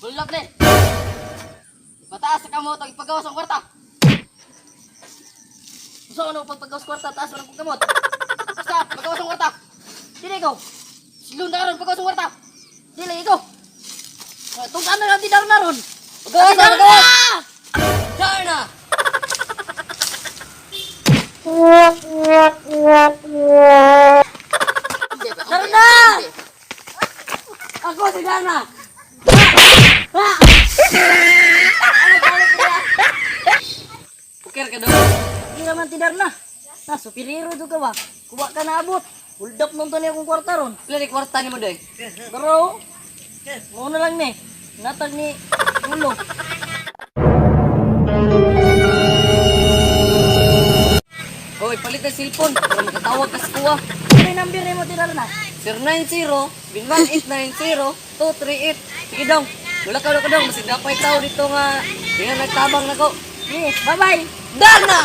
Bulap ni. Pataas sa kamot ang ipagawas ang kwarta. Gusto ko na pagpagawas kwarta, taas mo ng kamot. Basta, pagawas ang kwarta. Dili ikaw. Silong na karon, pagawas ang kwarta. Dili ikaw. Itong ano lang, di na ron. Pagawas na, pagawas! Darna! Darna! Ako si Darna! Ukir ka daw. Hindi naman ti Darna. Na, supiriro do ka ba? Kuha ka na abot. Hold up nung to niya akong kwarta ron. Pila ni kwarta ni mo doy? Pero, muna lang ni. Natag ni Ulo. Hoy, palit na cellphone para makatawag ka sa kuwa. Ano yung number ni mo ti Darna? 090 1890 238. Sige dong. Wala ka ka dong, masig napay tao dito nga. Di nga nagtabang nako. Sige, bye-bye! Darna!